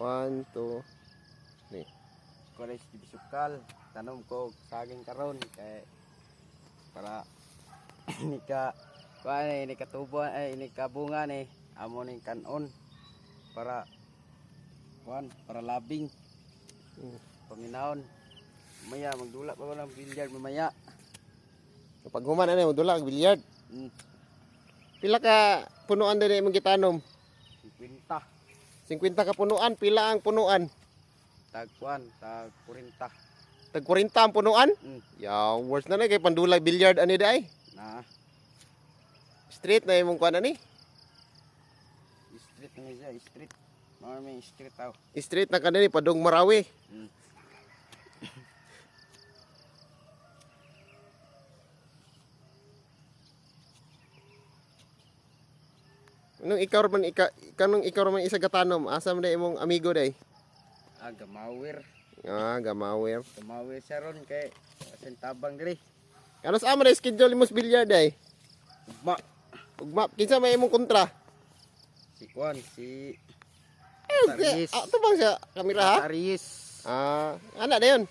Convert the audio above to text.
One, two, three. College di Bisukal. Tanom ko og saging karon kay para ini ka kuan ini ka tubo ay ini ka bunga ni amo ning kanon para kuan para labing. Paminahon. Mamaya magdula pa ko ng billiard mamaya. Kapag human ano, dula ang billiard. Pila ka punuan din imong gitanom? 50. 50 ka punuan, pila ang punuan? Tag kuan, tag 40. Tag 40 ang punuan? Mm. Ya, worse na na kay pandulag billiard ani day. Na Street na imong kuan ani. Street na siya, street. Mga may street aw. Street na kanini padung Marawi. Nung ikaw man ika, kanong ikaw man isa gatanom, asa man day imong amigo day? Ah, gamawir. Ah, gamawer. Gamawir siya ron kay asin tabang diri. Kano sa ama day schedule imong billiard day? Ugma. Ugma, kinsa may imong kontra? Si kuan, si Eh, Taris. ah, tubang siya kamera ha? Taris. Ah, ana dayon.